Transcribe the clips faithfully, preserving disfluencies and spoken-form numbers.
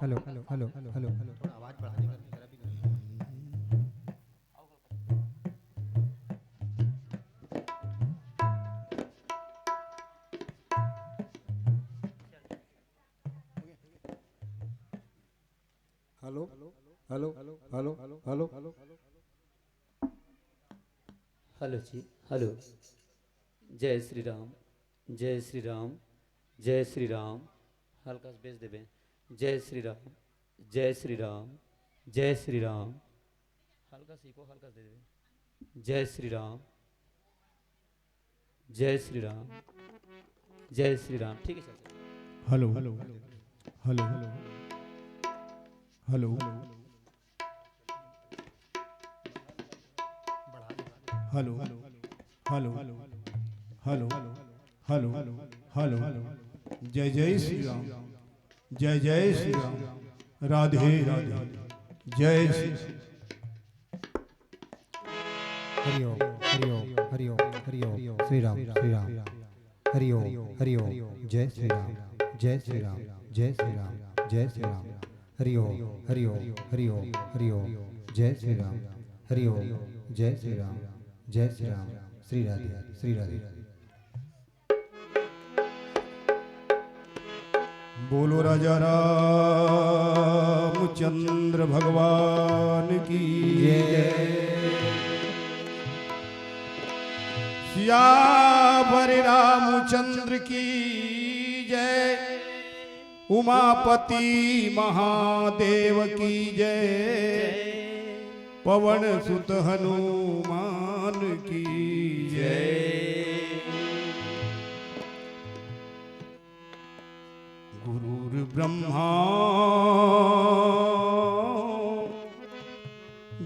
Hello, hello, hello, hello. थोड़ा आवाज बढ़ा देगा, जरा भी। Hello, hello, hello, hello. Hello ji, hello. जय श्री राम, जय श्री राम, जय श्री राम। हल्का से bass देबे। जय श्री राम, जय श्री राम, जय श्री राम। हल्का से echo, हल्का से दे देबे। जय श्री राम, जय श्री राम, जय श्री राम। ठीक है sir. Hello, hello, hello, hello. Hello, hello, hello, hello, hello. जय जय श्री राम, जय जय श्री राम, राधे राधे, जय श्री। हरि ओम, हरि ओम, हरि ओम, हरि ओम। श्री राम, श्री राम। हरि ओम, हरि ओम। जय श्री राम, जय श्री राम, जय श्री राम, जय श्री राम। हरि ओम, हरि ओम, हरि ओम, हरि ओम। जय श्री राम। हरि ओम, जय श्री राम, जय श्री राम। श्री राधे, श्री राधे। बोलो राजा रामचंद्र भगवान की जय। सियावर रामचंद्र की जय। उमापति महादेव की जय। पवन सुत हनुमान की जय। गुरुर्ब्रह्मा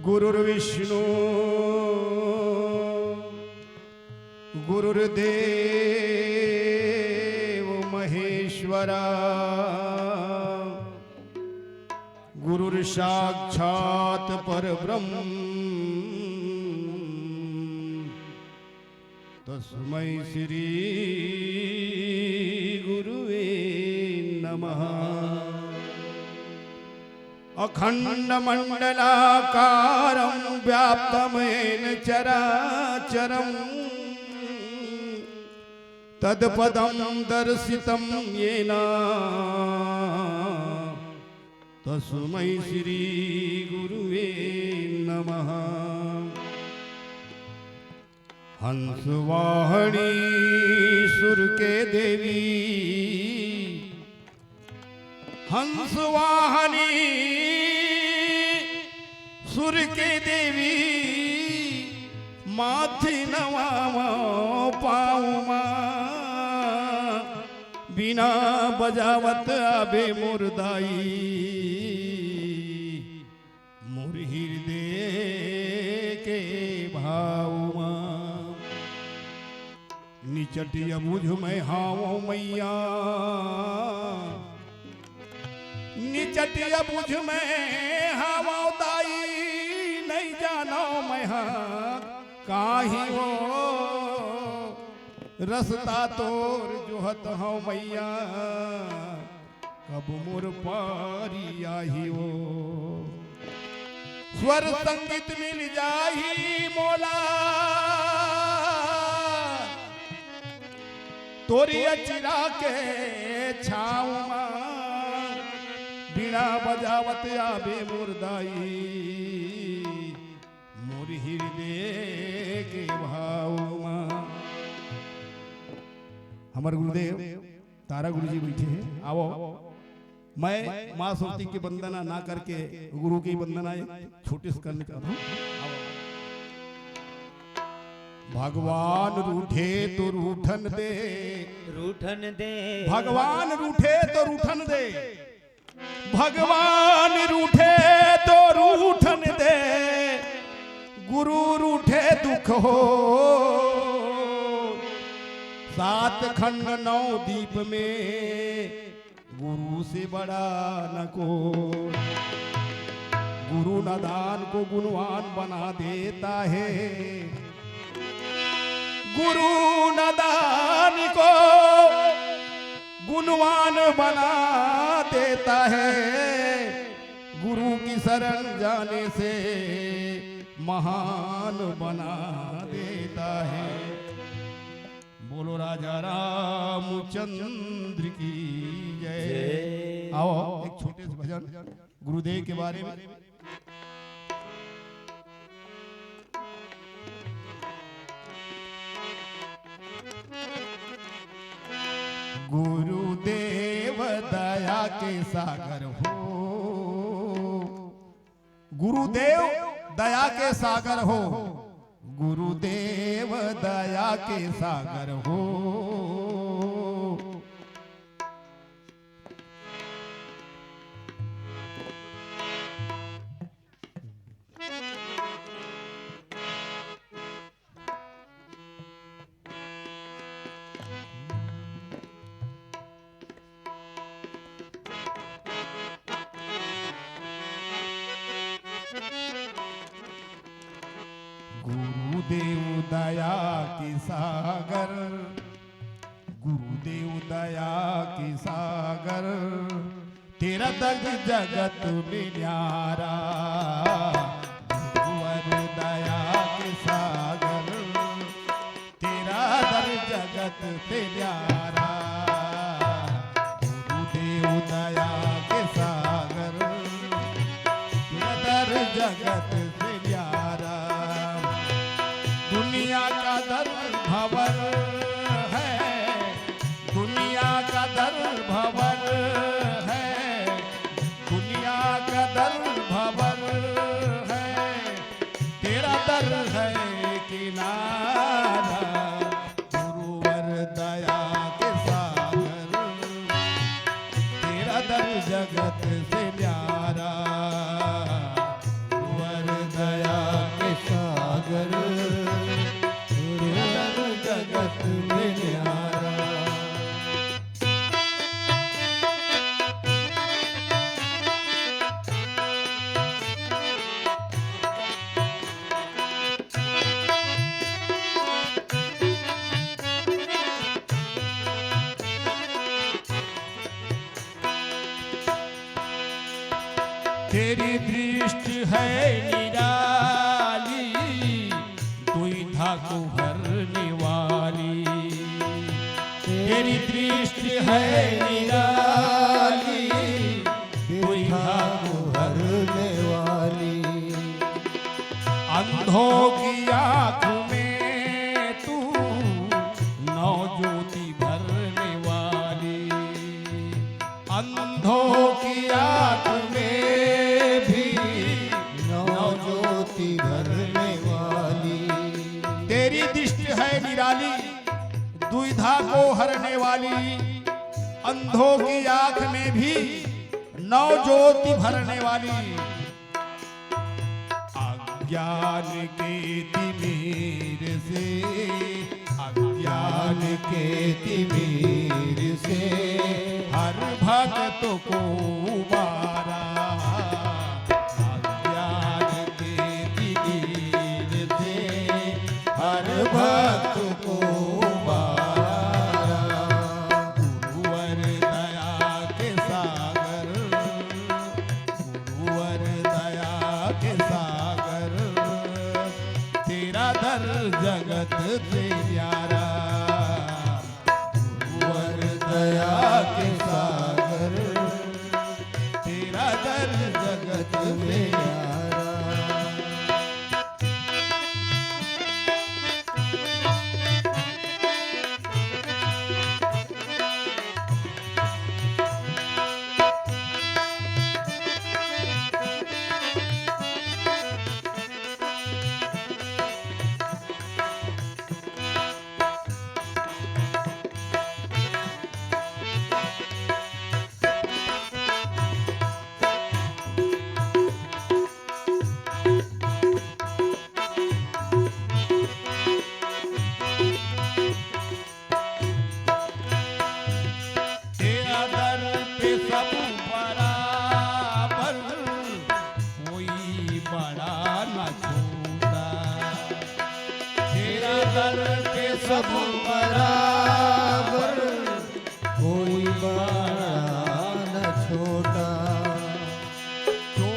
गुरुर्विष्णु गुरुर्देव महेश्वरा। गुरुर्साक्षात् परब्रह्म तस्मै श्री गुरुवे नमः। अखंडमंडलाकारं व्याप्तं येन चराचरम्। तत्पदं दर्शितं येन तस्मै श्री गुरुवे नमः। हंसवाहनी सुर के देवी, हंसवाहनी सुर के देवी, माथि नवावंव पाँव मा। बीणा बजावत आबे मोर दाई, मोर हिरदे के भाव मा। निचटिया बुझ मैं हावंव मइया, निचटिया बुझ मैं हावंव दाई, नइ जानंव मैं हा काहीं ओ। रसता तोर जोहत हंव मइया, कब मोर पारी आही ओ। स्वर संगीत मिल जाही मोला, तोरी अचरा के छाँव मा। बीणा बजावत आबे मोर दाई, मोर हिरदे के भाव मा। हमर गुरुदेव तारा गुरुजी बइठे हे, आवव। मैं माँ सरस्वती के वंदना ना करके गुरु के वंदना एक छोटे से करना चाहत हंव। भगवान रूठे तो रूठन दे, रूठन दे। भगवान रूठे तो रूठन दे, भगवान रूठे तो रूठन दे, गुरु रूठे दुख हो। सात खंड नौ दीप में गुरु से बड़ा न को। गुरु नादान को गुणवान बना देता है, गुरु नादान को गुणवान बना देता है। गुरु की शरण जाने से महान बना देता है। बोलो राजा रामचंद्र की जय। जय। आओ, एक छोटे से भजन गुरुदेव के बारे में। गुरुदेव दया के सागर हो, गुरुदेव दया के सागर हो, गुरुदेव दया के सागर हो। गुरुदेव दया के सागर, गुरुदेव दया के सागर, तेरा दर जगत में न्यारा। गुरुवर दया के सागर, तेरा दर जगत से न्यारा। गुरुदेव दया के सागर, तेरा दर जगत से न्यारा। दुनिया का दर भंवर है, दुनिया का दर भंवर है, दुनिया का दर भंवर है, तेरा दर है किनारा। गुरुवर दया के सागर, तेरा दर जगत से न्यारा। गुरुवर दया के सागर, तेरा दर जगत में न्यारा। तेरी दृष्टि है निराली, दुविधा को हरने वाली। तेरी दृष्टि है निराली, दुविधा को हरने वाली। अंधों की आंख में तू नौ ज्योति भरने वाली। अंधों की आंख में भी नौ ज्योति भरने वाली। तेरी दृष्टि है निराली, दुविधा को हरने वाली। अंधों की आंख में भी नौ ज्योति भरने वाली। अज्ञान के तिमिर से, अज्ञान के तिमिर से हर भक्त को उबारा। अज्ञान के तिमिर से हर भक्त को उबारा। गुरुवर दया के सागर, गुरुवर दया के सागर, तेरा दर जगत से प्यारा। गुरुवर दया के सागर, तेरा दर जगत में प्यारा। तेरा दर पे सब बराबर, कोई बड़ा ना छोटा। तेरा दर पे सब बराबर, कोई बड़ा ना छोटा। जो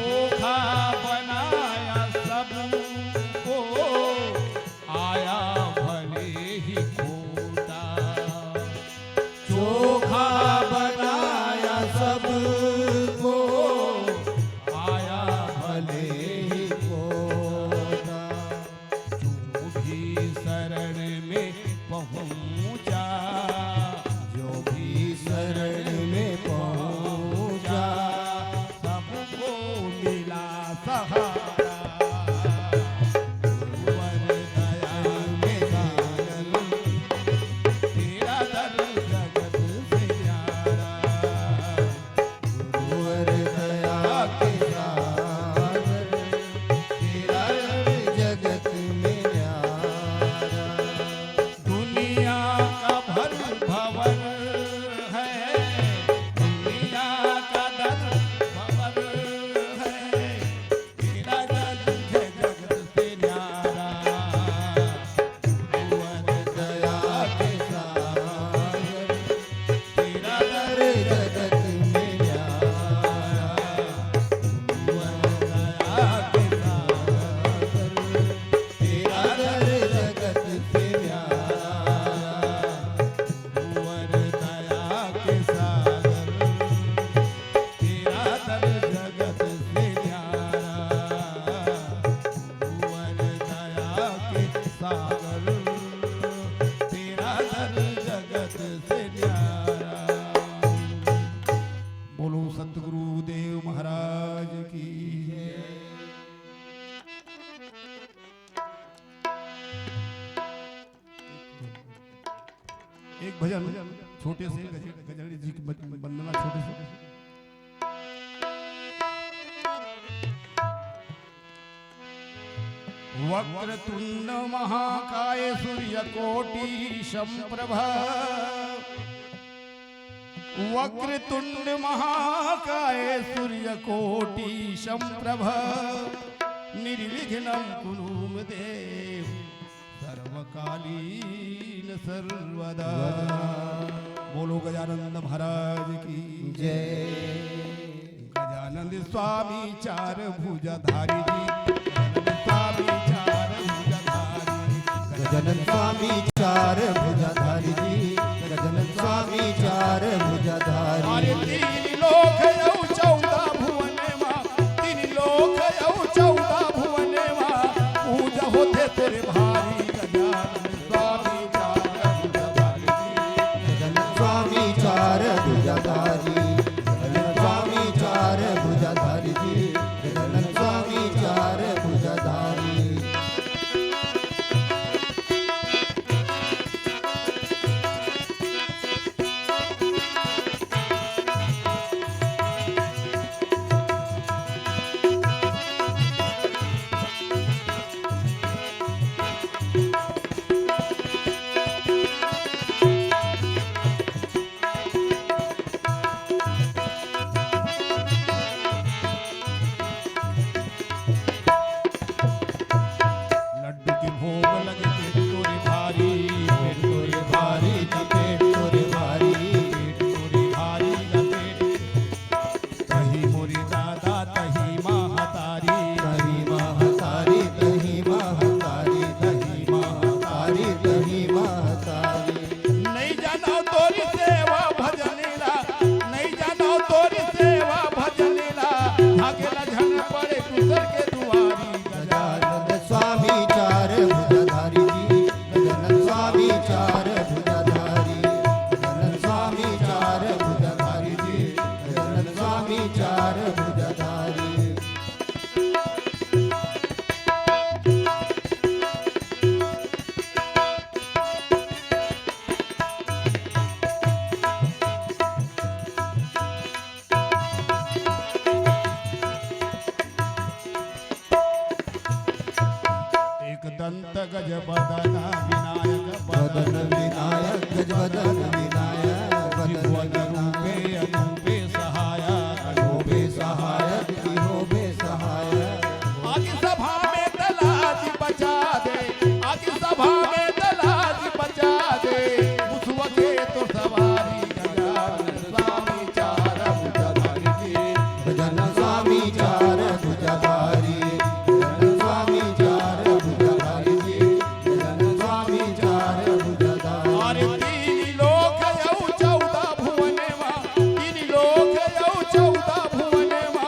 एक भजन छोटे से गज-, गजानन जी की बन-, वंदना छोटे से। वक्रतुंड महाकाय सूर्यकोटि संप्रभ। वक्रतुंड महाकाय सूर्यकोटि संप्रभ। निर्विघ्नं कुरु मे देव सर्वकालीन सर्वदा। बोलो गजानंद महाराज की जय। गजानंद स्वामी चार भुजाधारी जी, गजानंद स्वामी चार भुजाधारी, गजानंद स्वामी चार भुजाधारी जी, गजानंद स्वामी चार भुजाधारी। अरे तीन लोक अउ चौदह भुवन मा, तीन लोक अउ चौदह भुवन मा, पूजा होथे तोरे भारी। गजानंद स्वामी चार भुजाधारी जी, गजानंद स्वामी चार भुजाधारी, गजानंद स्वामी चार भुजाधारी जी, गजानंद स्वामी चार भुजाधारी। लड्डू के भोग लगे पेट तोरे भारी, पेट तोरे भारी, पेट तोरे भारी, पेट तोरे भारी, पेट। तही मोरी दादा, तही महतारी, तही महतारी, तही महतारी, तही महतारी, तही महतारी। नइ जानव तोरी सेवा भजन ला, नइ जानव तोरी सेवा भजन ला, भागेला झन पड़े दूसर के दुआरी। गजानंद स्वामी चार भुजाधारी जी, गजानंद स्वामी चार भुजाधारी, गजानंद स्वामी चार भुजाधारी जी, गजानंद स्वामी चार भुजाधारी। एक दंत गज बदन विनायक बदन विनायक, गज बदन विनायक, बदन त्रिभुवन विनायक। रूपे अनूपे सहायक, अनूपे सहायक, विनोबे सहायक। आदि सभा में त लाज बचा दे, आदि सभा में त लाज बचा दे, मुसवा के तो सवारी। गजानन स्वामी चार भुजाधारी जी, गजानन स्वामी चार भुजाधारी, गजानन स्वामी चार भुजाधारी जी, गजानन स्वामी चार भुजाधारी। अरे तीन लोक अउ चौदह भुवन मा, तीन लोक अउ चौदह भुवन मा,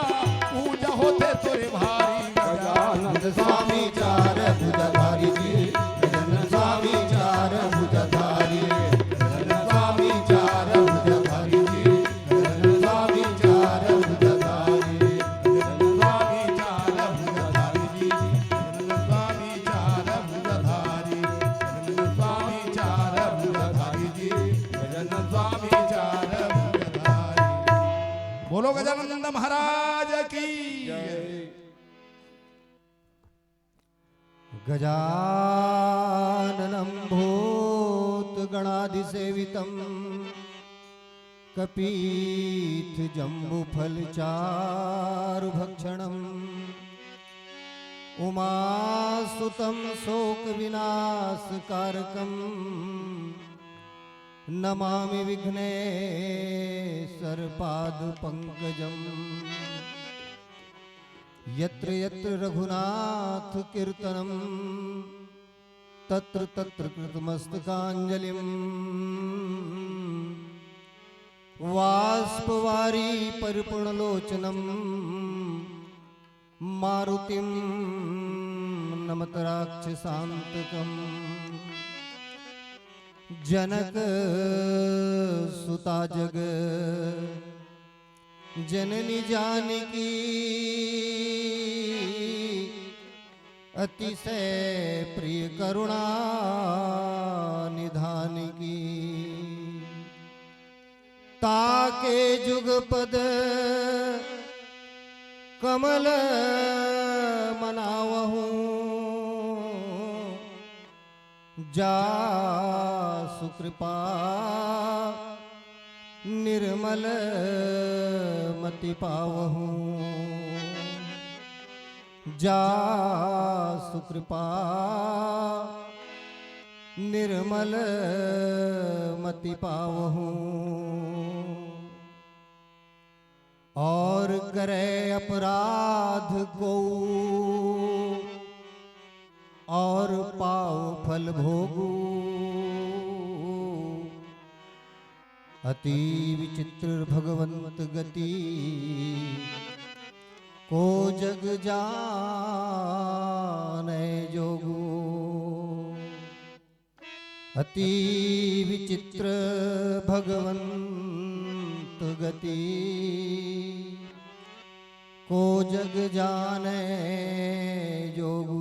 पूजा होथे तोरे भारी। गजानन स्वामी चार भुजाधारी जी, गजानन स्वामी चार भुजाधारी, गजानन स्वामी चार भुजाधारी जी, गजानन स्वामी चार भुजाधारी, गजानन स्वामी चार भुजाधारी जी, गजानन स्वामी चार भुजाधारी, गजानन स्वामी चार भुजाधारी जी, गजानन स्वामी चार भुजाधारी। बोलो गजानंद महाराज की जय। गजाननं भूतगणादिसेवितं कपीथजम्बूफलचारुभक्षणम् उमासुतं शोकविनाशकारकं नमामि विघ्नेश्वरपादपङ्कजम्। यत्र यत्र रघुनाथकीर्तनं तत्र तत्र कृतमस्तकाञ्जलिम्। वाष्पवारि परिपूर्णलोचनं मारुतिं नमत राक्षसान्तकम्। जनकसुता जग जननी जानकी अतिशय प्रिय करुणा निधान की। ताके जुगपद कमल मनावहु। जा सुकृपा निर्मल मति पावहु। जा सुकृपा निर्मल मति पावहु। और करे अपराध को और पाव फल भोगू। अति विचित्र भगवंत गति को जग जाने जोगू। अति विचित्र भगवंत गति को जग जाने जोगू।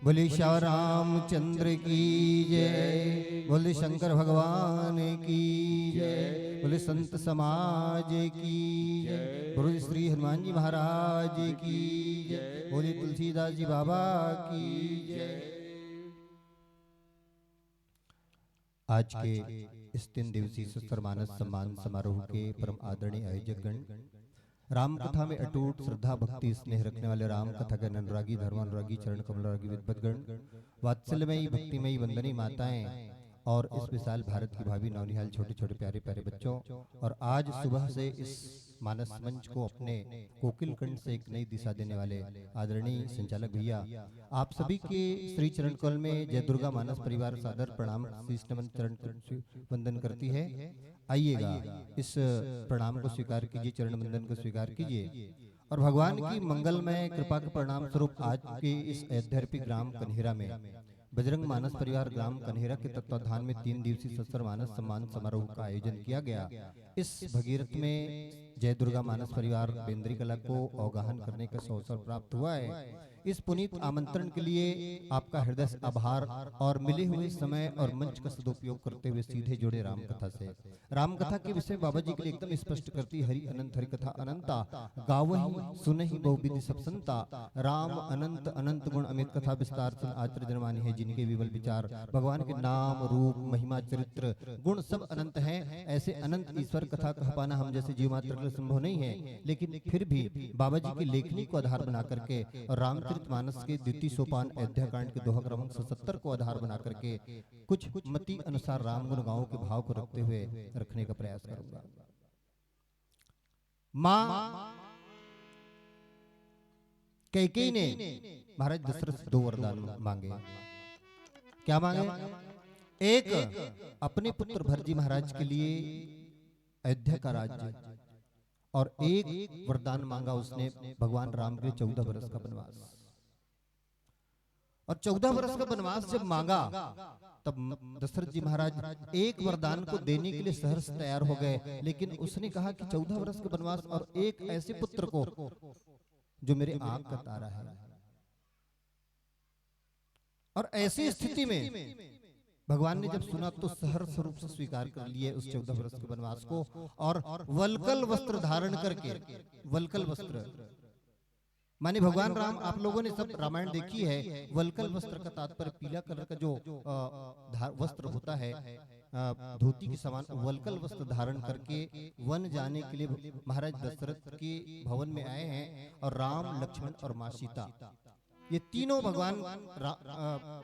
बोले श्री रामचंद्र की जय, बोले शंकर भगवान की जय, बोले संत समाज की जय, बोले श्री हनुमान जी महाराज की जय, बोले तुलसीदास जी बाबा की जय। आज के इस तीन दिवसीय सत्संग मानस सम्मान समारोह के परम आदरणीय आयोजकगण, राम कथा में अटूट श्रद्धा, भक्ति, स्नेह रखने वाले राम कथा के अनुरागी, धर्मानुरागी, चरण कमलानुरागी विद्वतगण, वात्सल्यमयी, भक्तिमयी, वंदनीय माताएं और इस विशाल भारत की भावी नौनिहाल छोटे छोटे प्यारे प्यारे बच्चों, और आज सुबह से इस मानस मंच को अपने कोकिल कंठ से एक नई दिशा देने वाले आदरणीय संचालक भैया, आप सभी के श्री चरण कमल में जय दुर्गा मानस परिवार सादर प्रणाम, शीश नमन, चरण वंदन करती है। आइएगा, इस प्रणाम को स्वीकार कीजिए, चरण वंदन को स्वीकार कीजिए और भगवान की मंगलमय कृपा के परिणाम स्वरूप आज के इस अयोध्या रूपी ग्राम कन्हेरा में बजरंग मानस परिवार ग्राम कन्हेरा के तत्वाधान में तीन दिवसीय सत्संग मानस सम्मान समारोह का आयोजन किया गया। इस भगीरथ में जय दुर्गा मानस परिवार बेंद्री कला को अवगाहन करने का अवसर प्राप्त हुआ है। इस पुनीत आमंत्रण के लिए आपका हृदय से आभार और मिले हुए समय और मंच का सदुपयोग करते हुए सीधे जुड़े राम कथा से। राम कथा के विषय बाबा जी के लिए एकदम स्पष्ट करती, हरि अनंत हरि कथा अनंता, गावहि सुनहि बहुविधि सब संता। राम अनंत अनंत गुण अमित, कथा विस्तार सुन आचर जन मानहि है जिनके विमल विचार। भगवान के नाम रूप महिमा चरित्र गुण सब अनंत हैं। ऐसे अनंत ईश्वर कथा कह पाना हम जैसे जीव मात्र के लिए संभव नहीं है, लेकिन फिर भी बाबा जी की लेखनी को आधार बना करके और रामचरित मानस के द्वितीय सोपान अयोध्या कांड के दोहा क्रमांक सतहत्तर को आधार बना करके कुछ मति अनुसार राम गुण गांव के भाव को रखते हुए रखने का प्रयास करूंगा। माँ कैकेयी ने महाराज दशरथ से दो वरदान मांगे। क्या मांगे? एक, अपने पुत्र भरत जी महाराज के लिए अयोध्या का राज्य, और एक वरदान मांगा उसने भगवान राम के चौदह वर्ष का वनवास। और चौदह वर्ष का वनवास जब मांगा, तब दशरथ जी महाराज एक वरदान को देने के लिए सहर्ष तैयार हो गए, लेकिन उसने कहा कि चौदह वर्ष का वनवास और एक ऐसे पुत्र को जो मेरे आंख का तारा है। और ऐसी स्थिति में भगवान ने जब सुना तो सहर्ष रूप से स्वीकार कर लिए उस चौदह वर्ष के वनवास को, और वलकल वस्त्र धारण करके, वलकल वस्त्र माने भगवान राम, आप लोगों ने सब रामायण देखी है, वलकल वस्त्र का तात्पर्य पीला कलर का जो, अ, धा-, वस्त्र होता है, अ, धोती के समान वलकल वस्त्र धारण करके वन जाने के लिए महाराज दशरथ के भवन में आए हैं और राम, लक्ष्मण और माँ सीता, ये तीनों भगवान रा-, अ,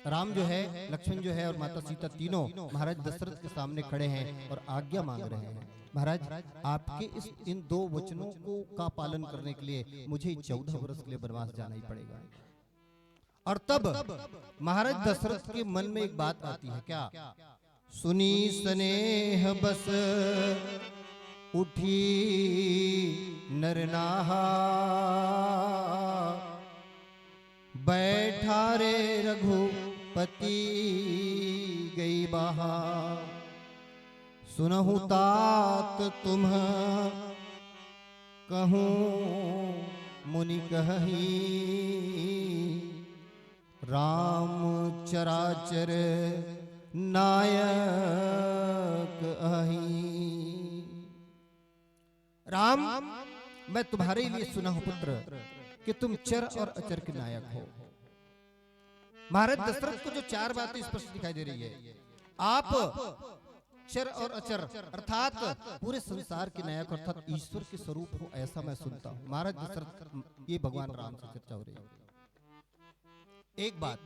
राम जो है, लक्ष्मण जो है और माता सीता तीनों महाराज दशरथ के सामने खड़े हैं और आज्ञा मांग रहे हैं, महाराज, आपके इस, इन दो वचनों को का पालन करने के लिए मुझे चौदह वर्ष के लिए वनवास जाना ही पड़ेगा। और तब महाराज दशरथ के मन में एक बात आती है, क्या? सुनी स्नेह बस उठी नर नाहा, बैठा रे रघुपति गई बाहा। सुनहु तात तुम कहूँ मुनि कहही, राम चराचर नायक राम, मैं तुम्हारे लिए सुना हूं पुत्र कि तुम चर और अचर के नायक हो। महाराज दशरथ को जो चार बातें स्पष्ट दिखाई दे रही है, आप चर और अचर अर्थात पूरे संसार के नायक अर्थात ईश्वर के स्वरूप हो, ऐसा मैं सुनता हूं। महाराज दशरथ, ये भगवान राम से चर्चा हो रही है। एक बात।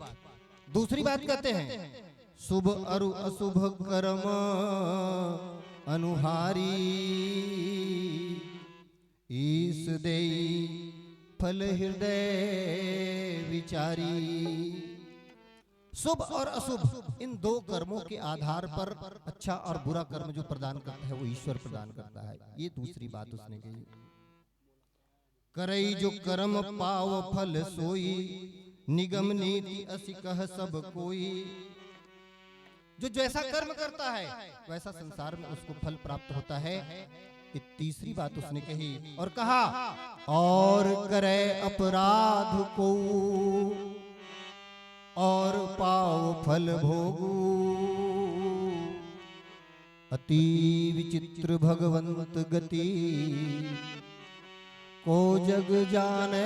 दूसरी बात कहते हैं, शुभ अरु अशुभ कर्म अनुहारी, ईश देई फल हृदय विचारी। शुभ और अशुभ इन दो कर्मों के आधार पर अच्छा और बुरा कर्म जो प्रदान करता है, वो ईश्वर प्रदान करता है। ये दूसरी बात उसने कही। करई जो कर्म पाव फल सोई, निगम नीति असि कह सब कोई। जो जैसा कर्म करता है, वैसा संसार में उसको फल प्राप्त होता है। ये तीसरी बात उसने कही और कहा, और करे अपराध को और पाव फल भोगू, अति विचित्र भगवंत गति को जग जाने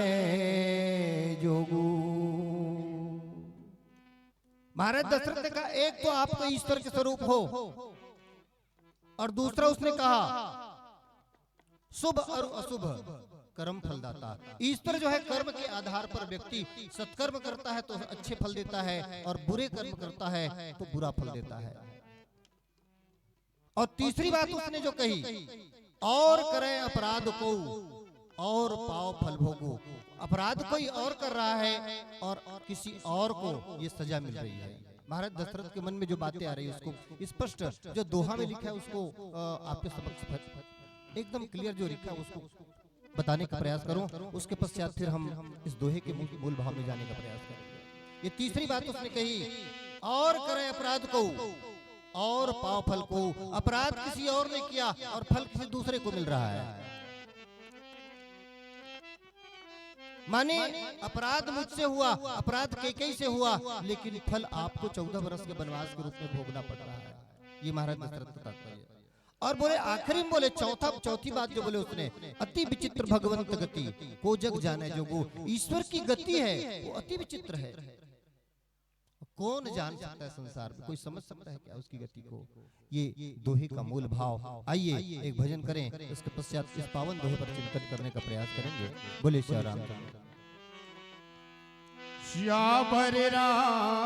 जोगू। महाराज दशरथ ने कहा, एक तो आप तो ईश्वर के स्वरूप हो, और दूसरा उसने कहा, शुभ और अशुभ कर्म फलदाता। ईश्वर जो है, कर्म के आधार पर व्यक्ति सत्कर्म करता है तो अच्छे फल देता है, और बुरे कर्म करता है तो बुरा फल देता है। और तीसरी बात उसने जो कही, और करे अपराध को और पाव फल भोगो। अपराध कोई और कर रहा है और किसी और को ये सजा मिल रही है। महाराज दशरथ के मन में जो बातें आ रही है, उसको स्पष्ट, जो दोहा में लिखा है, उसको अ, आपके समक्ष फ- एकदम क्लियर जो लिखा है, उसको बताने का प्रयास करूं। उसके पश्चात फिर हम इस दोहे के मूल, मूल भाव में जाने का प्रयास करेंगे। ये तीसरी बात उसने कही, और करे अपराध को और पाव फल को। अपराध किसी और ने किया और फल किसी दूसरे को मिल रहा है। माने, अपराध मुझसे हुआ, अपराध कैकेयी से हुआ, लेकिन फल आपको चौदह वर्ष के वनवास के रूप में भोगना पड़ रहा है। ये महाराज दशरथ का तात्पर्य। और बोले, आखिरी में बोले, चौथा, चौथी बात जो बोले उसने, अति विचित्र भगवंत गति को जग जाने जोगू। ईश्वर की गति है, वो अति विचित्र है। कौन जान सकता है संसार में? कोई समझ सकता है क्या उसकी गति को? ये दोहे का मूल भाव। आइए, एक भजन करें, उसके पश्चात इस पावन दोहे पर चिंतन करने का प्रयास करेंगे। बोले श्री रामचंद्र। श्यावर रामचंद्र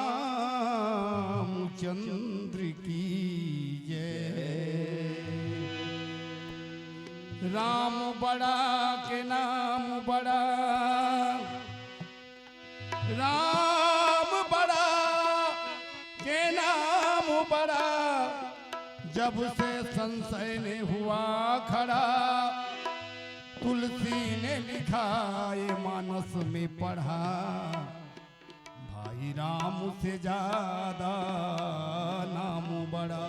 की जय। राम बड़ा के नाम बड़ा, राम बड़ा के नाम बड़ा, जब से संशय ने हुआ खड़ा, तुलसी ने लिखा ये मानस में पढ़ा, भाई राम से ज्यादा नाम बड़ा।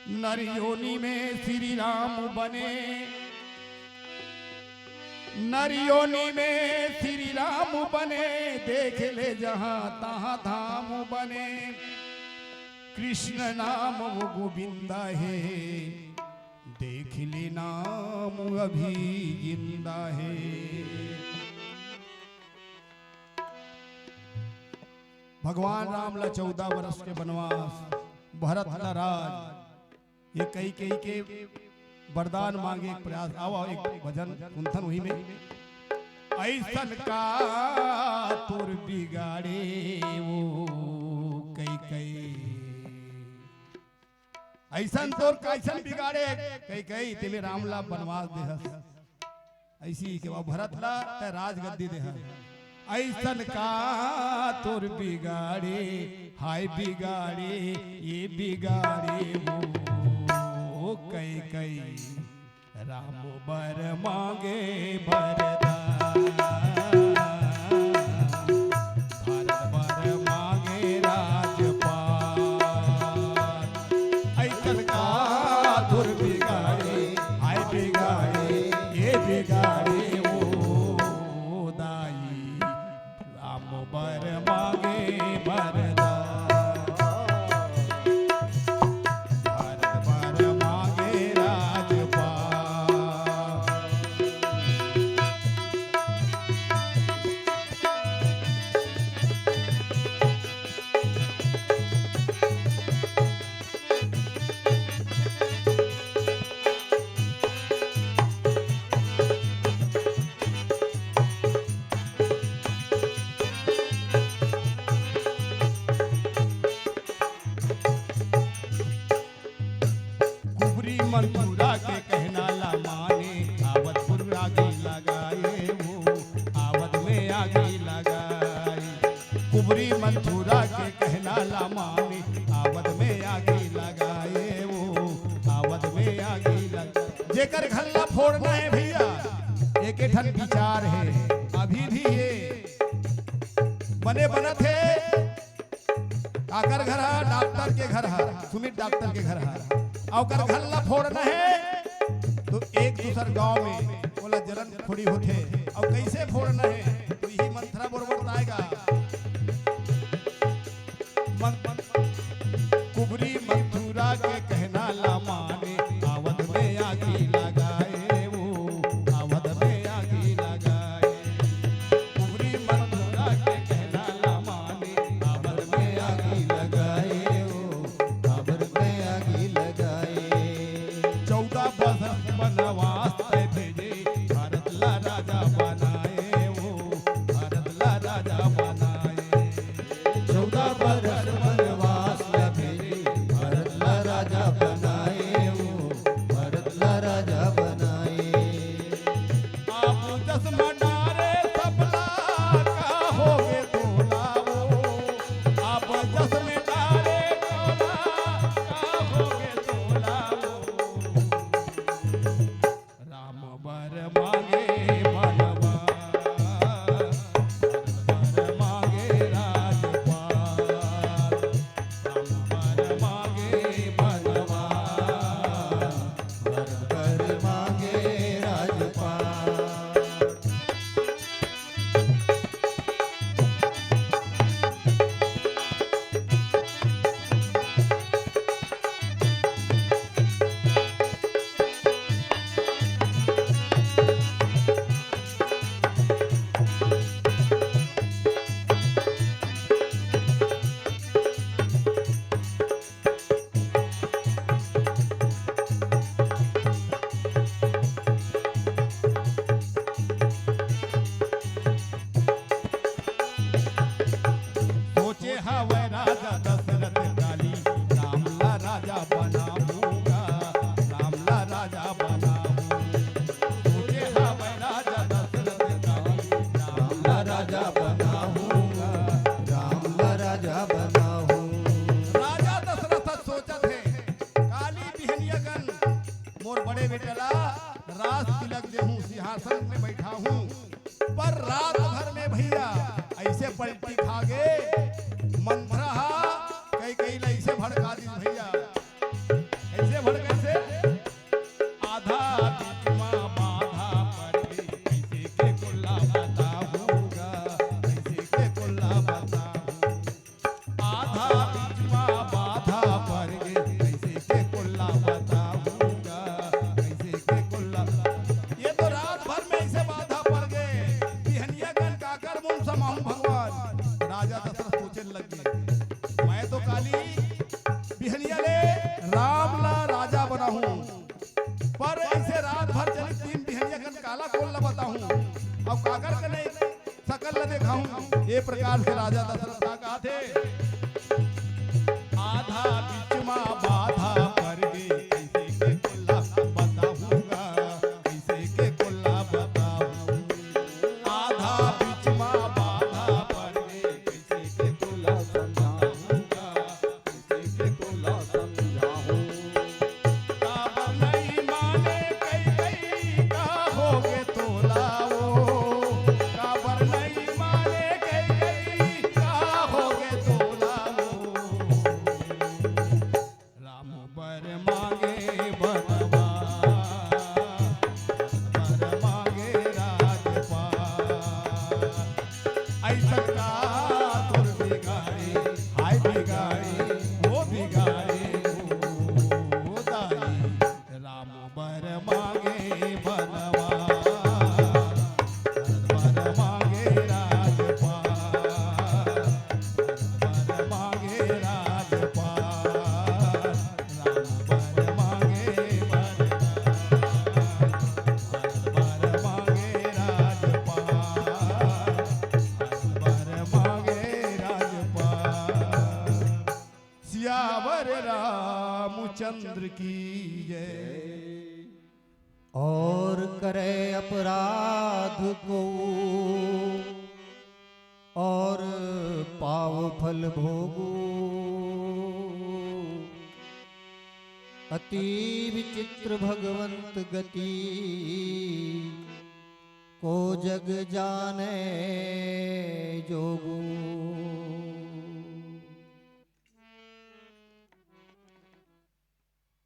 नर योनि में श्री राम बने, नर योनि में श्री राम बने, देख ले जहां तहां धाम बने। कृष्ण नाम वो गोविंदा है, देख ले नाम अभी जिंदा है। भगवान राम ला चौदह वर्ष के वनवास, भरत ला राज, ये कैकेयी के वरदान मांगे एक प्रयास। आओ, आओ, एक भजन सुनथन वही में। ऐसन का तोर बिगाड़े वो कैकेयी, ऐसन तोर कैसन बिगाड़े कैकेयी, तेमे राम ला वनवास देहस। ऐसी के वो भरत ला तै राजगद्दी देहस। ऐसन का तोर बिगाड़े, हाय बिगाड़े, ये बिगाड़े वो कैकेयी। राम बर मांगे वरदान, भरत बर मांगे राजपाट। ऐसन का तोर बिगाड़े, हाय बिगाड़े, ये बिगाड़े वो दाई। राम बर मांगे वरदान, भरत बर मांगे राजपाट। मंथुरा के कहना ला माने, आवत में आगी लगाए वो, आवत में आगी लगाए। कुबरी मंथुरा के कहना ला माने, आवत में आगी लगाए वो, आवत में आगी लग। जेकर घर ला फोड़ना हे भइया, एके ठन बिचार हे, अभी भी ये बने बनत हे। काकर घर हा? डॉक्टर के घर हा, सुमित डॉक्टर के घर हा। अउ ओकर घर ला फोड़ना हे तो एक दूसर गांव में ओला जलन थोड़ी होथे। अउ कइसे फोड़ना हे तो इही मंथरा बरोबर बताएगा। मन, कुबरी मंथुरा के कहना ला माने, आवत में आगी लगाए वो, आवत में आगी लगाए। कुबरी मंथुरा के कहना ला माने, आवत में आगी लगाए वो, आवत में आगी लगाए। चौदह बरस बनवास तैं भेजे, भरत ला राजा बनाए वो, भरत ला राजा बनाए। चौदह बरस बनवास ला भेजे, भरत ला राजा बनाए वो, भरत ला राजा बनाए। आप चश्मा डारे सबला, का होगे तोला वो, आप चश्मा डारे सबला, का होगे तोला वो। राम बर मांगे बनवास, भरत बर मांगे राजपाट। राम बर मांगे बनवास, भरत बर मांगे राजपाट। सोचे हवय राजा दशरथ काली, राम ला राजा बनाऊंगा, राम ला राजा बनाऊंगा। सोचे हवय राजा दशरथ काली, राम ला राजा बनाऊंगा, राम ला राजा बनाऊंगा। राजा दशरथ सोचत हे, काली बिहनिया कन मोर बड़े बेटा ला राज तिलक देहूं, सिंहासन में बैठाहूं। पर रात भर में भइया अइसे पलटी खा गे, मंथरा हा कैकेयी ला अइसे भड़का दिस भइया। कइसे भड़काइस हे? आधा बीच मा बाधा पड़ गे, कइसे के कोला बताहूं गा, कइसे के कोला बताहूं। आधा बीच मा बाधा पड़ गे, कइसे के कोला बताहूं गा, कइसे के कोला। ये तो रात भर में अइसे बाधा पड़ गे, बिहनिया कन काकर मुंह समाहूं भगवान। राजा दशरथ सोचे लग गे, मैं तो काली बिहनिया ले राम ला राजा बनाहूं, पर अइसे रात भर चलिस, दिन बिहनिया कन काला कोला बताहूं, अउ काकर कने सकल ल देखाहूं। ए प्रकार से राजा दशरथ का कहाथे, आधा बीच मा बाधा पड़ गे, कइसे के कोला बताहूं गा, कइसे के कोला बताहूं। आधा बीच मा बाधा पड़ गे, कइसे के कोला समझाहूं गा, कइसे के कोला समझाहूं। काबर नइ माने कैकेयी, का होगे तोला वो। काबर नइ माने कैकेयी, का सियावर रामचंद्र की जय। और करे अपराध को और पाव फल भोगो, अति विचित्र भगवंत गति, को जग जाने जोगो।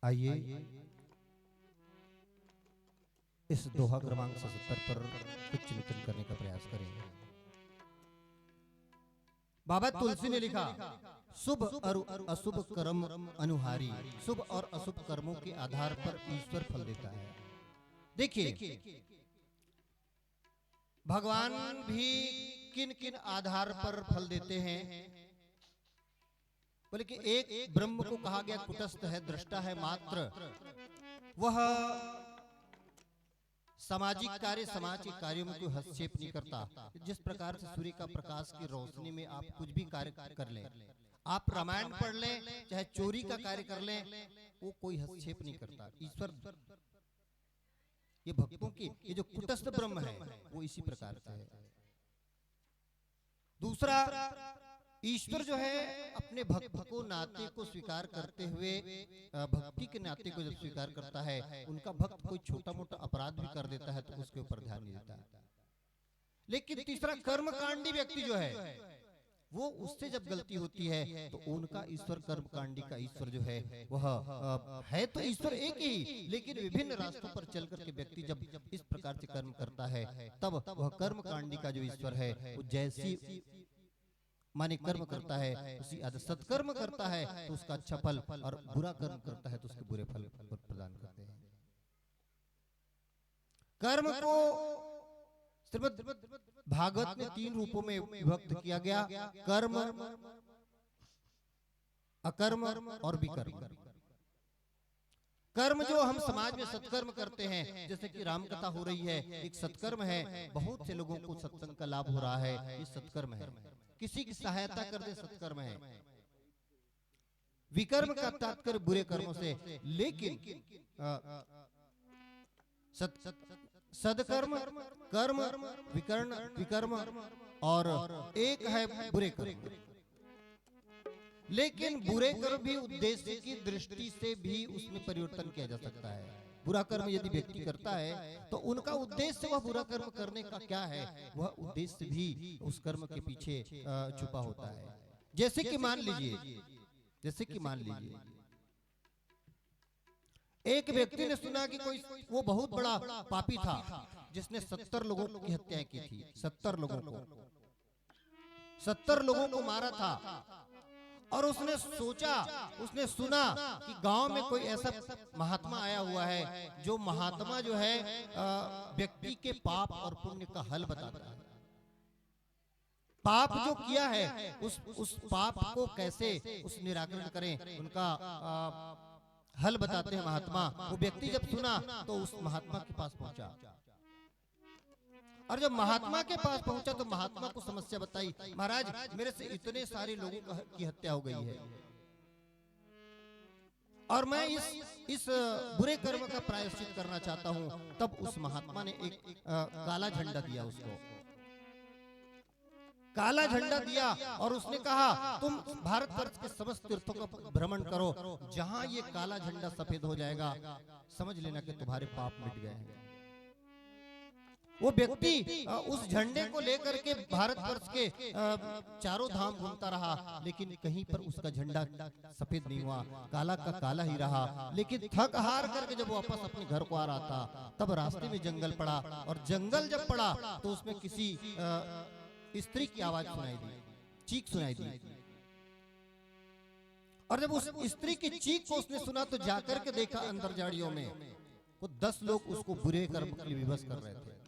आइए, इस दोहा क्रमांक सतहत्तर पर कुछ चिंतन करने का प्रयास करें। बाबा तुलसी ने लिखा, शुभ और अशुभ कर्म अनुहारी। शुभ और अशुभ कर्मों के आधार पर ईश्वर फल देता है। देखिए, भगवान भी किन किन आधार पर फल देते हैं, बोले कि एक ब्रह्म को कहा गया कुटस्थ है, दृष्टा है मात्र, वह सामाजिक कार्य, समाज के कार्यों में कोई हस्तक्षेप नहीं करता। जिस प्रकार से सूर्य का प्रकाश की रोशनी में आप कुछ भी कार्य कर लें, आप रामायण पढ़ लें, चाहे चोरी का कार्य कर लें, वो कोई हस्तक्षेप नहीं करता। ईश्वर, ये भक्तों की, ये जो कुटस्थ ब्रह्म है, वो इसी प्रकार से है। दूसरा, ईश्वर जो है, अपने भक्त को नाते को स्वीकार करते हुए, अ, भक्ति के नाते को जब स्वीकार करता है, उनका भक्त कोई छोटा मोटा अपराध भी कर देता है तो उसके ऊपर ध्यान नहीं देता। लेकिन तीसरा, कर्मकांडी व्यक्ति जो है, वो उससे जब गलती होती है तो उनका ईश्वर, कर्मकांडी का ईश्वर जो है, वह, अ, है तो ईश्वर एक ही, लेकिन विभिन्न रास्तों पर चल करके व्यक्ति जब इस प्रकार से कर्म करता है, तब वह कर्मकांडी का जो ईश्वर है, वो जैसी, माने, कर्म करता है, उसी आधार, सत्कर्म करता है तो उसका अच्छा फल, और बुरा कर्म करता है तो उसके बुरे फल प्रदान करते हैं। कर्म को श्रीमद् भागवत में तीन रूपों में विभक्त किया गया: कर्म, अकर्म और विकर्म। कर्म जो हम समाज में सत्कर्म करते हैं, जैसे कि राम कथा हो रही है, एक सत्कर्म है, बहुत से लोगों को सत्संग का लाभ हो रहा है, ये सत्कर्म है। किसी की सहायता कर दे, सत्कर्म है। विकर्म का तात्पर्य बुरे कर्मों से, लेकिन, अ, सत-, सदकर्म, कर्म, विकर्ण, विकर्म और एक है बुरे कर्म। लेकिन बुरे कर्म भी उद्देश्य की दृष्टि से भी उसमें परिवर्तन किया जा सकता है। बुरा कर्म यदि व्यक्ति करता है तो उनका उद्देश्य, वह बुरा कर्म करने का क्या है, वह उद्देश्य भी उस कर्म के पीछे, अ, छुपा होता है। जैसे कि मान लीजिए, जैसे कि मान लीजिए, एक व्यक्ति ने सुना कि कोई, वो बहुत बड़ा पापी था, जिसने सत्तर लोगों की हत्याएं की थी, सत्तर लोगों को, सत्तर लोगों को मारा था। और उसने सोचा, उसने सुना कि गांव में कोई ऐसा महात्मा आया हुआ है, जो महात्मा जो है, अ, व्यक्ति के पाप और पुण्य का हल बताता है। पाप जो किया है, उस, उस पाप को कैसे उस निराकरण करें, उनका, अ, हल बताते हैं महात्मा। वो व्यक्ति जब सुना तो उस महात्मा के पास पहुंचा, और जब महात्मा के पास पहुंचा तो महात्मा को समस्या बताई, "महाराज, मेरे से इतने सारे लोगों का, की हत्या हो गई है और मैं इस, इस बुरे कर्म का प्रायश्चित करना चाहता हूं।" तब उस महात्मा ने एक, अ, काला झंडा दिया उसको, काला झंडा दिया और उसने कहा, "तुम भारतवर्ष के समस्त तीर्थों का भ्रमण करो, जहां ये काला झंडा सफेद हो जाएगा, समझ लेना कि तुम्हारे पाप मिट गए हैं।" वो व्यक्ति, अ, उस झंडे को लेकर के भारतवर्ष के, अ, चारों धाम घूमता रहा, लेकिन कहीं पर उसका झंडा सफेद नहीं हुआ, काला का काला ही रहा। लेकिन थक हार करके जब वापस अपने घर को आ रहा था, तब रास्ते में जंगल पड़ा, और जंगल जब पड़ा तो उसमें किसी, अ, स्त्री की आवाज सुनाई दी, चीख सुनाई दी। और जब उस स्त्री की चीख को उसने सुना तो जाकर के देखा अंदर झाड़ियों में, वो दस लोग उसको बुरे कर्म के लिए विवश कर रहे थे।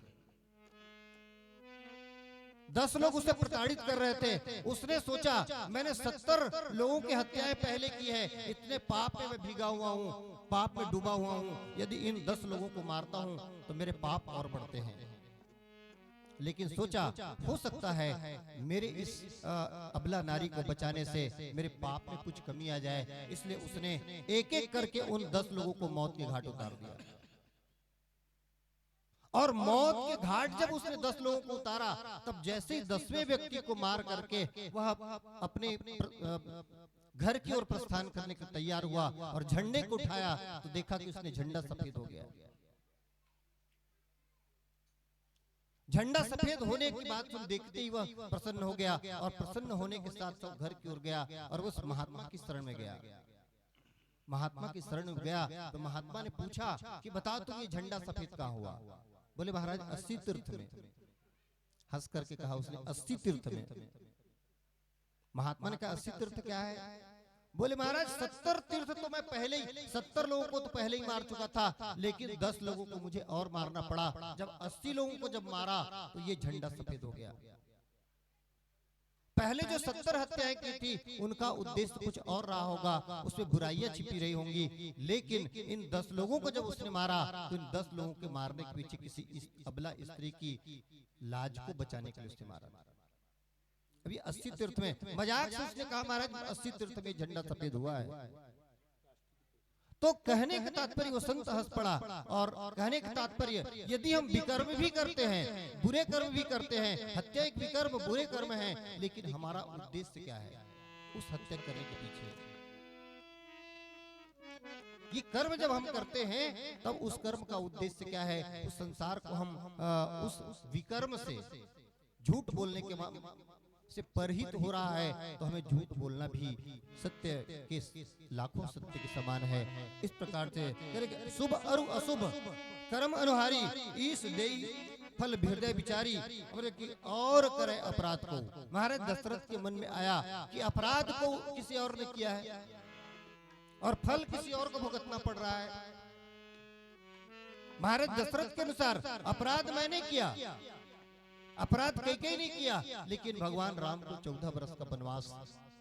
दस लोग उसे प्रताड़ित कर रहे थे। उसने सोचा, "मैंने सत्तर लोगों की हत्याएं पहले की है, इतने पाप में मैं भीगा हुआ हूं, पाप में डूबा हुआ हूं, यदि इन दस लोगों को मारता हूं तो मेरे पाप और बढ़ते हैं।" लेकिन सोचा, हो सकता है मेरे इस अ, अबला नारी को बचाने से मेरे पाप में कुछ कमी आ जाए, इसलिए उसने एक एक करके उन दस लोगों को मौत के घाट उतार दिया। और मौत के घाट जब उसने दस लोगों को उतारा, तब जैसे ही दसवें व्यक्ति को मार करके वह अपने प्र- अ, घर की ओर प्रस्थान करने को तैयार हुआ और झंडे को उठाया, तो देखा कि उसने झंडा सफेद हो गया। झंडा सफेद होने की बात सुन, देखते ही वह प्रसन्न हो गया और प्रसन्न होने के साथ साथ घर की ओर गया और उस महात्मा की शरण में गया। महात्मा की शरण में गया तो महात्मा ने पूछा कि बताओ, तुम ये झंडा सफेद कहाँ हुआ? बोले, महाराज, अस्सी तीर्थ में। हंस करके कहा उसने, अस्सी तीर्थ में। महात्मा ने कहा, अस्सी तीर्थ क्या है? बोले, महाराज, सत्तर तीर्थ तो मैं पहले ही, सत्तर लोगों को तो पहले ही मार चुका था, लेकिन दस लोगों को मुझे और मारना पड़ा। जब अस्सी लोगों को जब मारा, तो ये झंडा सफेद हो गया। पहले जो सत्तर हत्याएं की थी, उनका उद्देश्य कुछ और रहा होगा, उसमें बुराइयां छिपी रही होंगी, लेकिन इन दस लोगों को जब उसने मारा, तो इन दस लोगों के मारने के पीछे किसी इस अबला स्त्री की लाज को बचाने के लिए उसने मारा। अभी अस्सी तीर्थ में, मजाक से उसने कहा, महाराज, अस्सी तीर्थ में झंडा सफेद हुआ है। तो कहने का तात्पर्य, वो संत हंस पड़ा। और कहने का तात्पर्य, यदि हम विकर्म भी करते हैं, बुरे कर्म भी करते हैं, हत्या एक विकर्म, बुरे कर्म है, लेकिन हमारा उद्देश्य क्या है उस हत्या करने के पीछे? ये कर्म जब हम करते हैं, तब उस कर्म का उद्देश्य क्या है? उस संसार को हम अ, उस विकर्म से, झूठ बोलने के मा- से परहित हो रहा है, तो हमें झूठ बोलना भी सत्य के, लाखों सत्य के समान है। इस प्रकार से करके शुभ अरु अशुभ कर्म अनुहारी, ईश देई फल हृदय विचारी। और कि और करे अपराध को, महाराज दशरथ के मन में आया कि अपराध को किसी और ने किया है और फल किसी और को भुगतना पड़ रहा है। महाराज दशरथ के अनुसार अपराध मैंने किया, अपराध कैकेयी ने किया, लेकिन भगवान राम को चौदह वर्ष का वनवास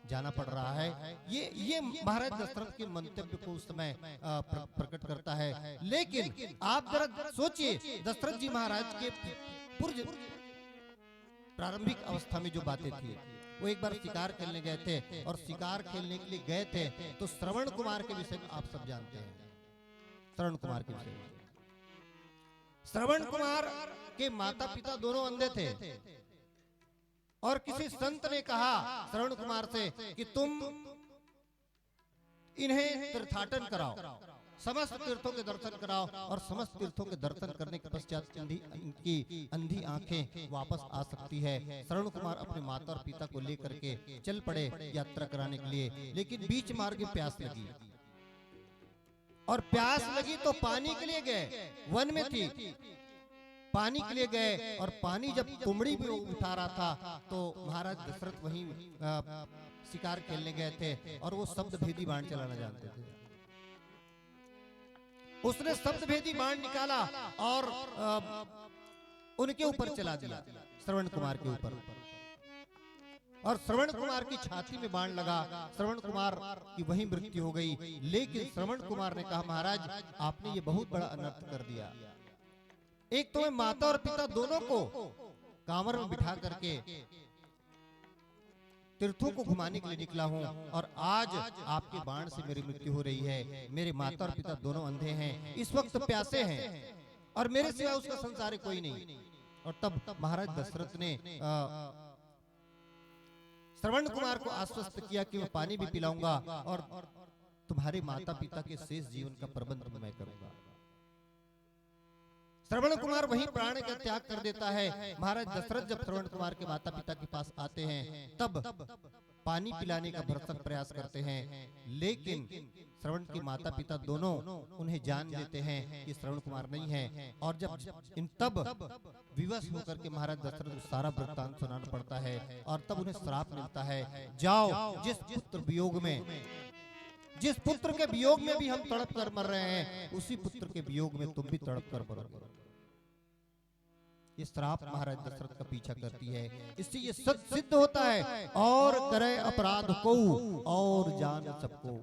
जाना पड़ रहा है। ये ये महाराज दशरथ के मंतव्य को उस समय अ, प्र, प्रकट करता है। लेकिन आप जरा सोचिए, दशरथ जी महाराज के पूर्व प्रारंभिक अवस्था में जो बातें थी, वो एक बार शिकार खेलने गए थे और शिकार खेलने के लिए गए थे, तो श्रवण कुमार के विषय में आप सब जानते हैं। श्रवण कुमार के विषय में, श्रवण कुमार के माता पिता दोनों अंधे थे और किसी संत ने कहा श्रवण कुमार से कि तुम इन्हें तीर्थाटन कराओ, समस्त तीर्थों के दर्शन कराओ। और समस्त तीर्थों के दर्शन करने के पश्चात इनकी अंधी आंखें वापस आ सकती है। श्रवण कुमार अपने माता और पिता को लेकर के चल पड़े यात्रा कराने के लिए, लेकिन बीच मार्ग में प्यास लगी और प्यास लगी तो पानी के लिए गए, वन में थी, पानी के लिए गए और पानी जब कुमड़ी में उठा रहा था, तो महाराज दशरथ वहीं शिकार खेलने गए थे और वो शब्द भेदी बाण चलाना जानते थे। उसने शब्द भेदी बाण निकाला और उनके ऊपर चला दिया, श्रवण कुमार के ऊपर। और श्रवण कुमार की छाती में बाण लगा, श्रवण कुमार की वहीं मृत्यु हो गई। लेकिन श्रवण कुमार ने कहा, महाराज, आपने ये बहुत बड़ा अनर्थ कर दिया। एक तो मैं माता और पिता दोनों को कांवर में बिठा करके तीर्थों को घुमाने के लिए निकला हूं और आज आपके बाण से मेरी मृत्यु हो रही है। मेरे माता और पिता दोनों अंधे हैं, इस वक्त प्यासे हैं और मेरे सिवा उसका संसार कोई नहीं। और तब महाराज दशरथ ने श्रवण कुमार को आश्वस्त किया कि मैं पानी भी पिलाऊंगा और तुम्हारे माता पिता के शेष जीवन का प्रबंध मैं करूंगा। श्रवण कुमार वही प्राण का त्याग कर देता है। महाराज दशरथ जब श्रवण कुमार के माता पिता के पास आते हैं, तब पानी पिलाने का भरसक प्रयास करते हैं, लेकिन श्रवण के माता पिता दोनों उन्हें जान लेते हैं कि श्रवण कुमार नहीं है। और जब इन तब विवश होकर के महाराज दशरथ को सारा वृत्तांत सुनाना पड़ता है और तब उन्हें श्राप मिलता है, जाओ, जिस पुत्र वियोग में, जिस पुत्र के वियोग में भी हम तड़प कर मर रहे हैं, उसी पुत्र के वियोग में तुम भी तड़प कर मरोगे। ये श्राप महाराज दशरथ का पीछा करती है। इससे ये सत सिद्ध होता है, और करे अपराध को और जान सबको।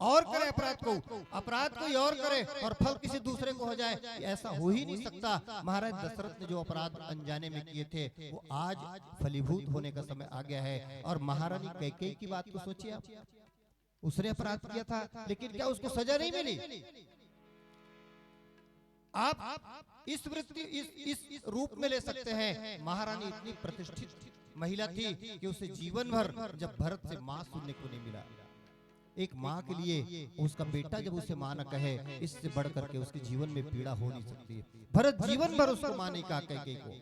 और करे अपराध को, अपराध कोई और करे और फल किसी दूसरे को हो जाए, ये ऐसा हो ही नहीं सकता। महाराज दशरथ ने जो अपराध अनजाने में किए थे, वो आज फलीभूत होने का समय आ गया है। और महारानी कैकेयी की बात को सोचिए आप, उसने अपराध किया था, लेकिन क्या उसको सजा नहीं मिली? आप इस वृत्ति, इस, इस रूप में ले सकते हैं। महारानी इतनी प्रतिष्ठित महिला थी कि उसे जीवन भर जब भरत से मां सुनने को नहीं मिला, एक मां के लिए उसका बेटा जब उसे मां न कहे, इससे बढ़ करके उसके जीवन में पीड़ा हो नहीं सकती। भरत जीवन भर उसको मां नहीं कहा कैकेयी को।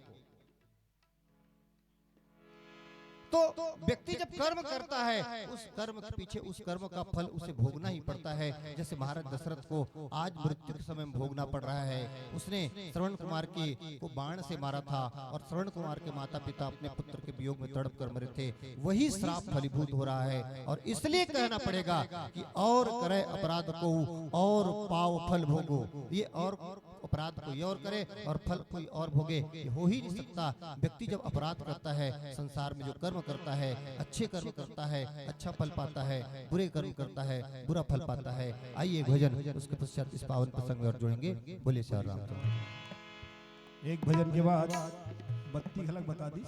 तो व्यक्ति जब कर्म करता है, उस कर्म के पीछे उस कर्म का फल उसे भोगना ही पड़ता है। जैसे महाराज दशरथ को आज मृत्यु के समय में भोगना पड़ रहा है। उसने श्रवण कुमार की को बाण से मारा था और श्रवण कुमार के माता पिता अपने पुत्र के वियोग में तड़प कर मरे थे। वही श्राप फलीभूत हो रहा है और इसलिए कहना पड़ेगा कि और करे अपराध को और पाव फल भोगो। ये और अपराध कोई और करे और फल कोई और भोगे, ये हो ही नहीं सकता। व्यक्ति जब अपराध करता है, संसार में जो कर्म करता है, अच्छे कर्म करता है, अच्छा फल पाता है, बुरे कर्म करता है, बुरा फल पाता है। आइए भजन, उसके पश्चात इस पावन प्रसंग में और जुड़ेंगे। बोलिए श्री रामचंद्र। एक भजन के बाद बत्ती घलक बता दी।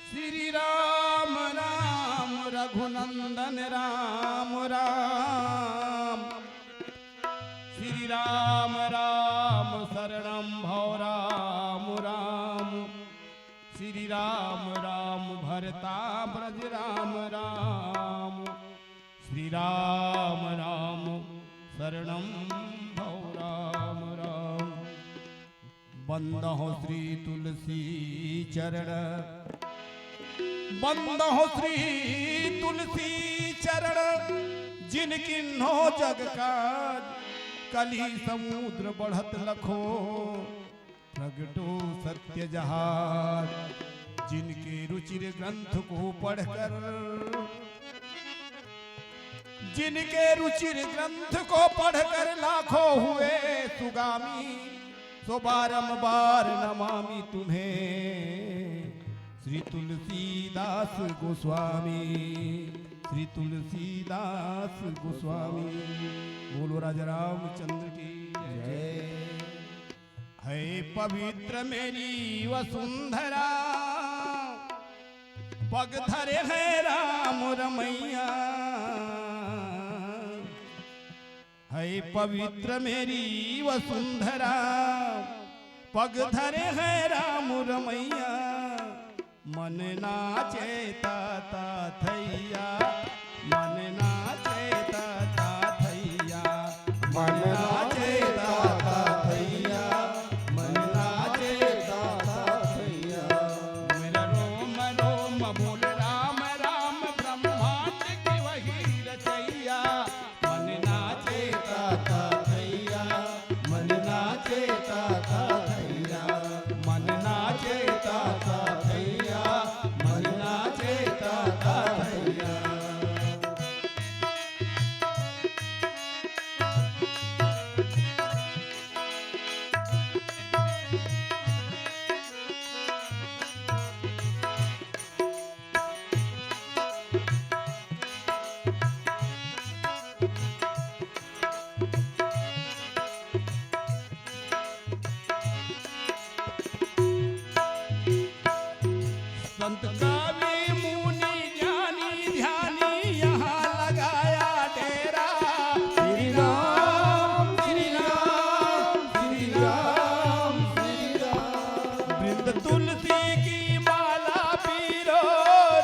श्री राम राम रघुनंदन राम राम। श्री राम राम शरणं भव राम राम। श्री राम राम भरता ब्रज राम राम। श्री राम राम शरणं भव राम राम। बंदहु श्री तुलसी चरण, बंदहु श्री तुलसी चरण, जिन किन्हो जग काज, कलि समुद्र बढ़त लखो, प्रगटो सत्य जहाज। जिनके रुचिर ग्रंथ को पढ़कर, जिनके रुचिर ग्रंथ को पढ़कर लाखों हुए सुगामी, सो बारंबार नमामि तुम्हें श्री तुलसीदास गोस्वामी, श्री तुलसीदास गोस्वामी। बोलो राजा रामचंद्र की जय। है पवित्र मेरी वसुंधरा, पग धरे हैं राम रमैया। है पवित्र मेरी वसुंधरा, पग धरे हैं राम रमैया। मन नाचे ता ता थैया, मन नाचे ता ता थैया, मन नाचे ता ता थैया, मन नाचे ता ता थैया। मेरा रोम रोम बोल राम राम, ब्रह्मांड की वही रचैया। मन नाचे ता ता थैया, मन नाचे ता ता थैया, मन नाचे ता ता थैया, मन नाचे ता ता थैया। संत कवि मुनि ज्ञानी ध्यानी यहाँ लगाया डेरा। श्री राम, श्री राम, श्री राम, श्री राम। वृंद तुलसी की माला पीरो,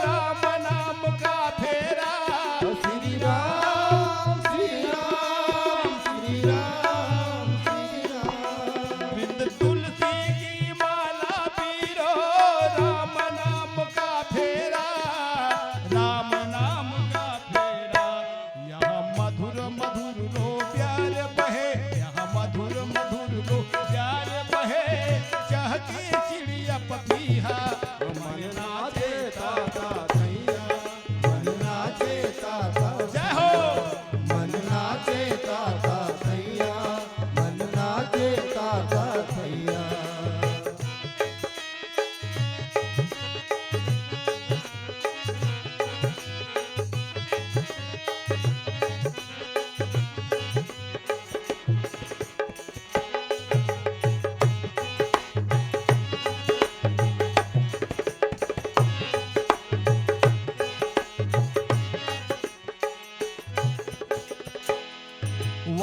राम नाम का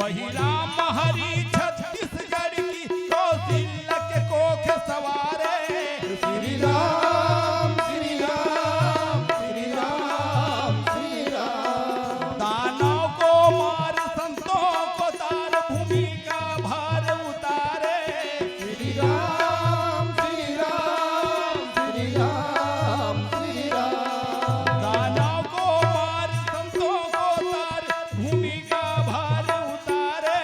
वही राम हरि छत्तीसगढ़ की, कौशल्या के कोख सवारे। श्री राम, श्री राम, श्री राम, श्री राम। दानव को मार, संतों को तार, भूमि का भार उतारे। श्री राम, श्री राम, श्री राम, श्री राम। दानव को मार, संतों को तार, भूमि का भार उतारे,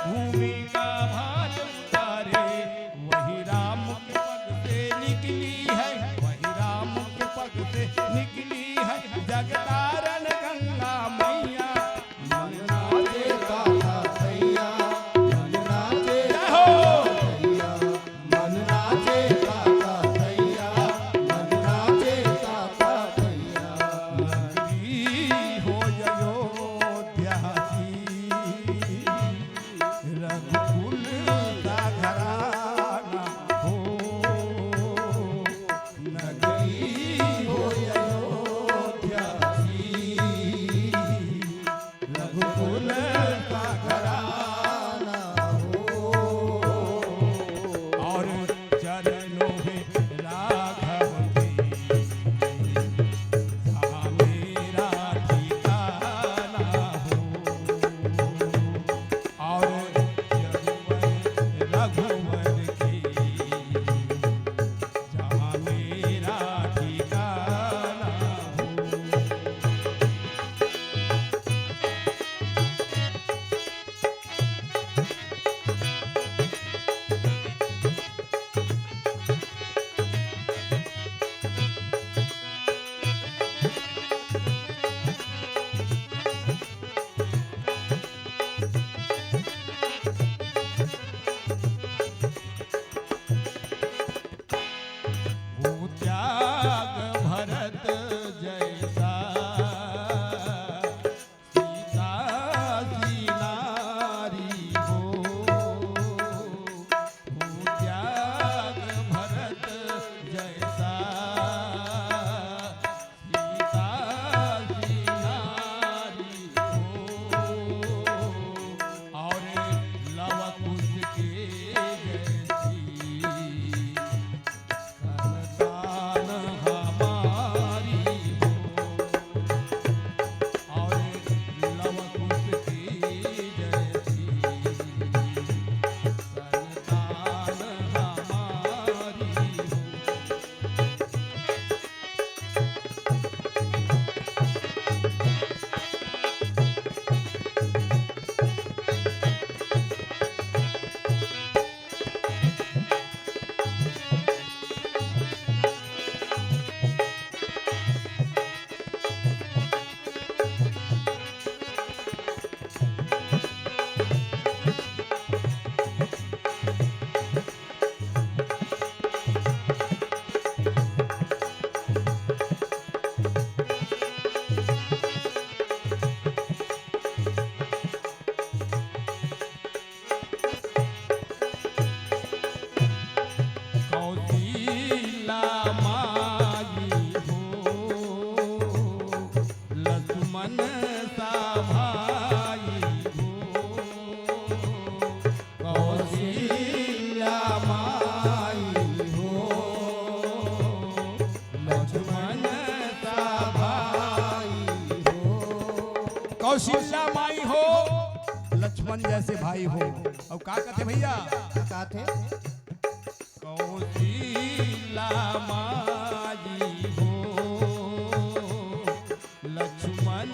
भूमि का भार उतारे। वही राम के पग से निकली है, वही राम के पग से निकली है जगतारण गंगा मैया। मन नाचे गाथा भैया, मन नाचे जय हो। भैया, मन नाचे गाथा भैया, मन नाचे गाथा भैया। नगरी हो अयोध्या की, रघुकुल का घराना हो। नगरी हो अयोध्या की, रघुकुल का घराना हो। और चरणों में राघव के, जहाँ मेरा ठिकाना हो। और रघुवर, रघुवर की, जहाँ मेरा ठिकाना हो। वो त्याग भरत जैसा, सीता सी नारी हो। वो त्याग भरत जैसा, सीता सी नारी हो। और लव कुश के जैसी संतान हमारी हो। और लव कुश की जैसी संतान हमारी हो। कौशिला माई हो, लक्ष्मण सा भाई हो। कौशिला माई हो, लक्ष्मण सा भाई हो। कौशिला माई हो, लक्ष्मण जैसे भाई हो। अउ का कथे भैया? का कथे? कौशिला माई हो, लक्ष्मण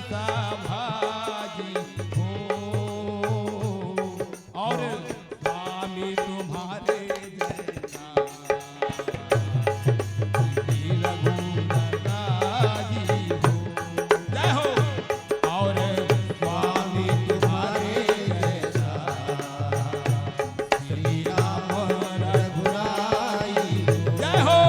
सा भाई हो, और स्वामी तुम्हारे जैसा श्री रघुनाथ जी हो। जय हो। और स्वामी तुम्हारे जैसा श्री राम रघुराई। जय हो।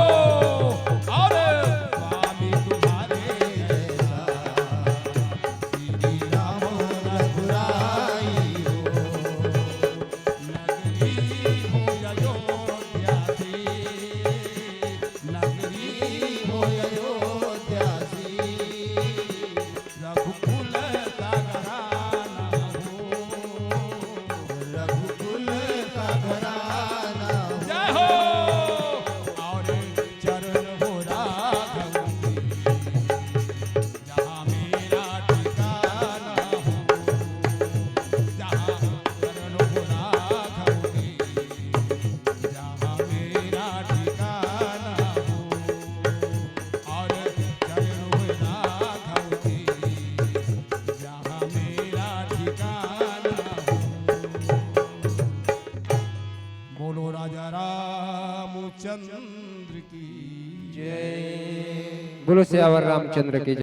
बोलो सियावर रामचंद्र की जय।